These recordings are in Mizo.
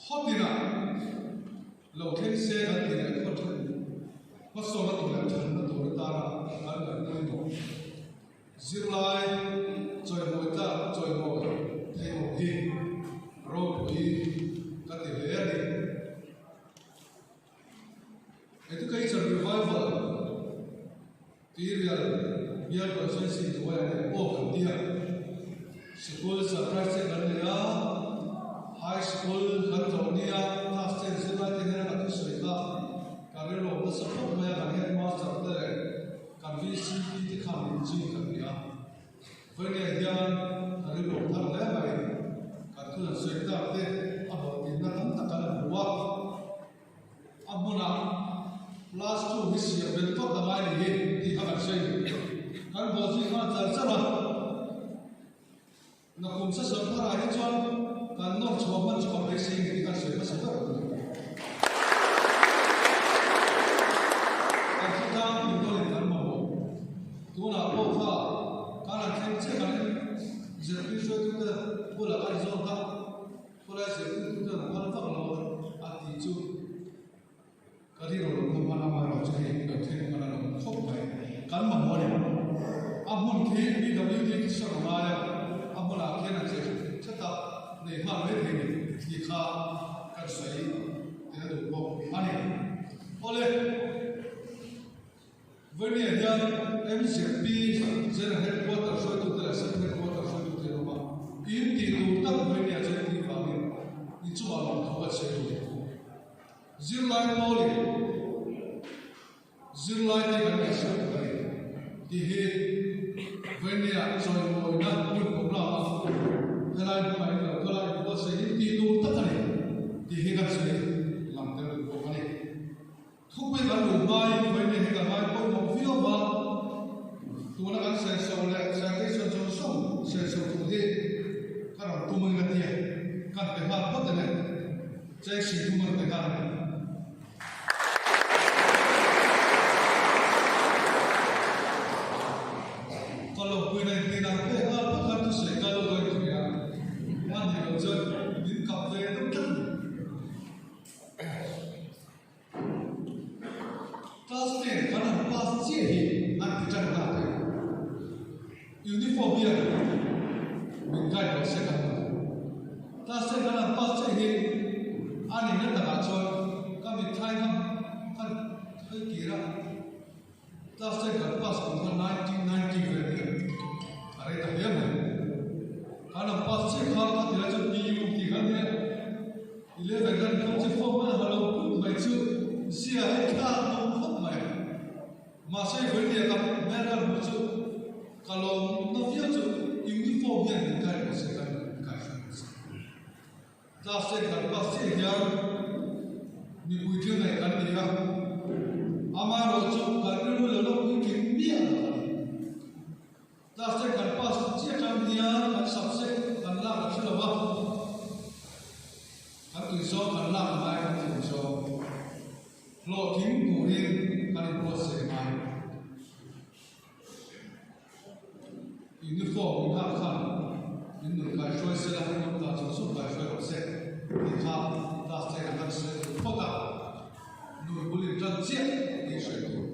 Khaw tinah lo thleng se kan tih leh khaw then hmasawn a tur leh thanna tur atana kan ngaih pawimawh. Zirlai chawimawi tlak chawimawi thei awm hi ropui ka ti hle a ni. Education Revival Tirial bial constituency hnuaiah nen pawh kan ti a, sikul surprise te kan nei a, high school kan tlawh nia class ten zirlai te hian a thusawi kha kan rilru nasa khawp mai a, kan headmaster te leh kan VCP te khan min zui kan ni a, vawinia hian kan rilru thar hle mai, kan thu han sawi tak te a hlawhtlinna tam tak kan hmu a. A hmunah class chu hi siam belh phawt a ngai ni hi tih kha kan sawi. Kan bawh zui nghal char char a. Nakum session tharah hi chuan kan nawr chhuah hman chu ka beisei ni tih kan sawi hmasa ber a ni. Kan khawtlang pintawlin kan mamawh. Tunah pawh kha kan han thleng chiah kan zirtir hruaitute bulah kan inzawn kha. Khawlai zirtirtu chuan a phal vak lo a tih chu ka rilru lo kha hman amaherawh chu hei lo thleng hman a lo khawp mai. Kan mamawh a ni. A hmun khi PWD khi sawn a ngai a, a hmunah khian a che thet a, nei nghal mai thei ni tih kha kan sawi tel duh bawk a ni. Awle, Vawinia hian MZP General Headquarter hruaitute leh Sub Headquarter hruaitute an awm a, in tih tur tak Vawinia chu an tih vangin in chungah lawmthu kan sawi tur. Zirlai pawlin zirlaite kan ngaihsak a ni tih hi Vawinia chawimawina hun programme-a helai hmunah in lo kal a, in buatsaih in tih tur tak a ni tih hi kan sawi lang tel duh bawk a ni. Thupui kan luh hmain vawiin hi kan ngai pawimawh viau va, tuna kan senso leh citation zawng zawng senso tur hi ka rawn tum ang ka ti a, kan pe nghal phawt ang e, chengsi thum an pe nghal a ni. Ka lawmpuina intin ang pek nghal phawt khan thusawi ka lut dawn thei a, a nih loh chuan min kap ve deuh tlat a ni. Class ten kan han pass chiah hi an ti tan nghal thei. Uniform hian min guide lo se kan hmu. Class ten kan han pass chiah hi a nihna takah chuan ka mitthai kha khan khawi kir a. Class ten kan pass kum kha 1990 vel hian a rei ta hle mai. Kan han pass chiah kha ka ti lai chuan PU tih kha nia 11 kan kham che form a ha lo put mai chu zia hi thlak nawm khawp mai. Mahse vawinia ka hmel kan hmuh chu ka lawm na viau chu uniform hian min kai rawh se kan kai hran rawh se. Class ten kan pass chiah hian mipui thil ngaih kan ni a, amaherawh chu kan rilru lo la puitling miah lo a ni. Class ten kan pass chiah atang hian kan subject kan lak a hre lo va, kan tuizawng kan lak ngai kan thiam zawng hlawhtling turin kan inbuatsaih ngai. Uniform in hak khan in nun kai hruai se la, in awm dan zawng zawng kai hruai rawh se tih kha class ten an han sawi tur phawt a, nun bul in tan chiah tih hriat tur.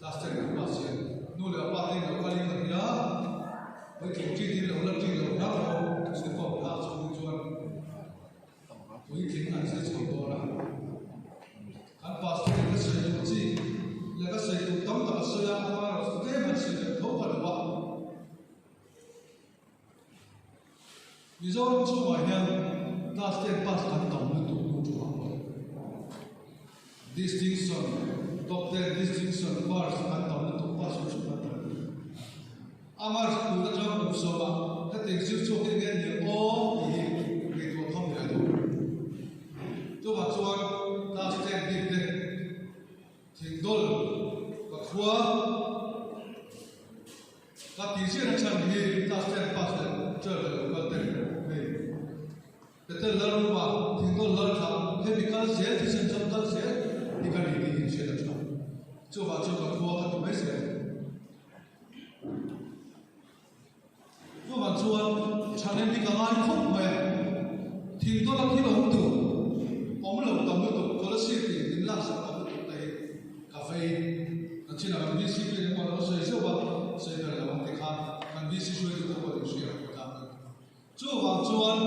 Class ten an pass hian nu leh pa te in lo kal in ka hria, puitling ṭin in lo la ṭin lo hlau lo uniform in hak chhung chuan puitling an zir chho dawn a. Kan pastor in ka sawi tur chi leh ka sawi tur tam tak a sawi a, amaherawh chu tlem han sawi leh tho ka duh a. Mizoram chhungah hian class ten pass kan tam lutuk tu thu ang pawh. Distinction, top ten distinction first kan tam lutuk pass chu kan tam lutuk. Amaherawh chu tun atang kum sawmah hetiang zir chhuak hi enge ni aw tih hi ngaihtuah tham leh a duh. Chuvang chuan class ten bik te thingdawl ka khua ka tih chiahna chhan hi class ten pass leh 12 leh local ten hei Peter Lalruma thingdawl Lalthla hemi kal zel thisen zawm kal zel hi ka ni tih inhriat a tha. Chuvang chuan ka khua ka ti mai zel. Chuvang chuan Thahnem hi ka ngai khawp mai a, thingdawla thil awm tur awm lo tam lutuk, Kolasib in min laksak tam lutuk te hi ka vei. Kan chinah kan VC te emaw lo sawi zeuh a, sawi ber lo ang ti khan kan VC hruaitu te pawh in hria ang ta. Chuvang chuan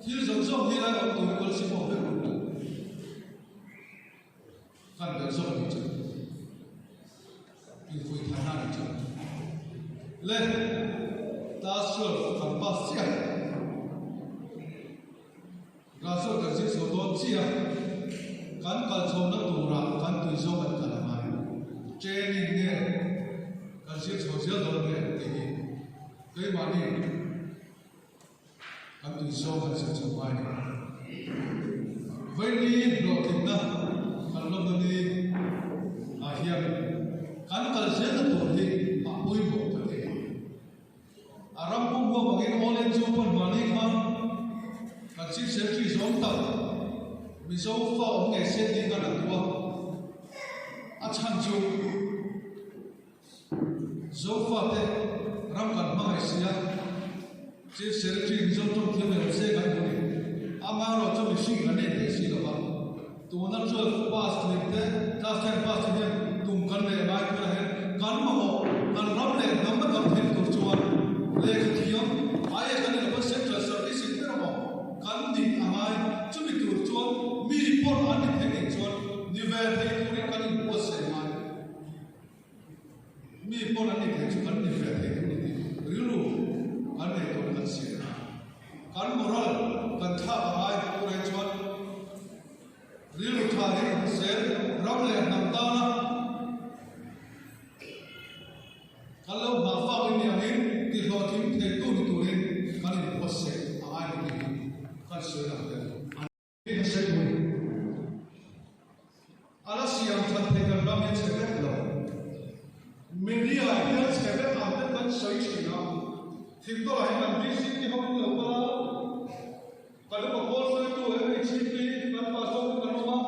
thil zawng zawng hi lai awm tur hi Kolasib awm vek ruk lo. Kan ber zawk a nih chu. Infuih tharna a nih chu. Le class 12 kan pass chiah. Class 12 kan zir chho dawn chiah. Kan kal chhohna turah kan tui zawk an kal a ngai. Training nge kan zir chho zel dawn nge tih hi keimahni Kan tui zawng kan zir chho ngai ni. Vaini hlawhtlinna kan lawmna ni ah hian kan kal zelna tur hi a pawimawh ka ti. A ram pum huam angin All in chu pawn mahni khan kan Chief Secretary zawng tak Mizo fa awm ngei se tih kan han duh a, a chhan chu Zofate ram kan hmangaih si a, Chief Secretary Mizo tawng thiam leh awmse kan hmu ni. Amaherawh chu mihring kan en thei si lo va, tuna 12 pass tling te, class 10 pass te hian tum kan leh ngai tunah hian kan mamawh kan ram leh hnam a dam thei tur chuan lehkha thiam IAS kan ni lo pawn Central Service in ber emaw kan nih a ngai. Chumi tur chuan mi pawh an ni thei nih chuan ni ve thei turin kan inbuatsaih ngai. Mi pawn an ni thei chu kan ni ve thei tur ni tih rilru kan nei tawh in kan siam a. Kan moral kan thlak a ngai tur ai chuan rilru tha hi zel ram leh hnam tana kan lo nghah fak in ni angin tihlawhtling thei tu ni turin kan inbuatsaih a ngai ni tih hi kan sawi lang tel a ni. Ka sawi pui. A la siam that thei kan ram hi a chhe vek lo. Media hian chhe vek ang te kan sawi thin a. Thingtawlah hian kan VCP ho in lo kal a, kan upa pawl hruaitu MHCP kan pastor te kan awm a,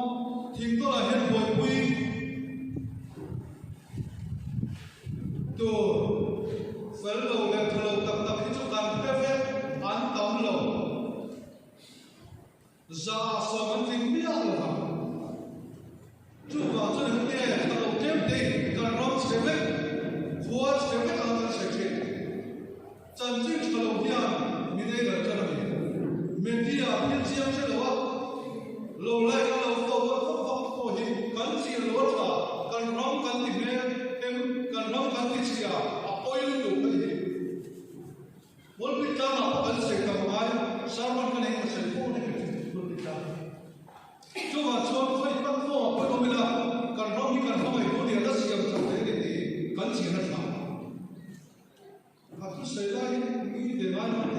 thingtawlah hian buaipui tur fel lo leh tha lo tak tak hi chu kan hre vek an tam lo. 10% an tling miah lo vang. Chuvang chuan eng nge a lo tlem te kan ram chhe vek, khua chhe vek ang kan chhe thin. Chanchin tha lo hian min ei ral tlat a ni. Media thil chiang hre lo a, lo like a lo forward vak vak pawh hi kan chian lo a tha, kan ram kan ti hmel em, kan ram kan ti chhia a pawi lutuk a ni hi. Pulpit tlangah pawh kan sawi tam ngai, sermon ka nei ka sawi fo ni pulpit tlang. Chuvang chuan khawi platform ah pawh awm ila, kan ram hi kan hmangaih dawn nia la siam that thei a ni tih kan chian a tha. A thusawi lai hi mi ve ngai lo ni.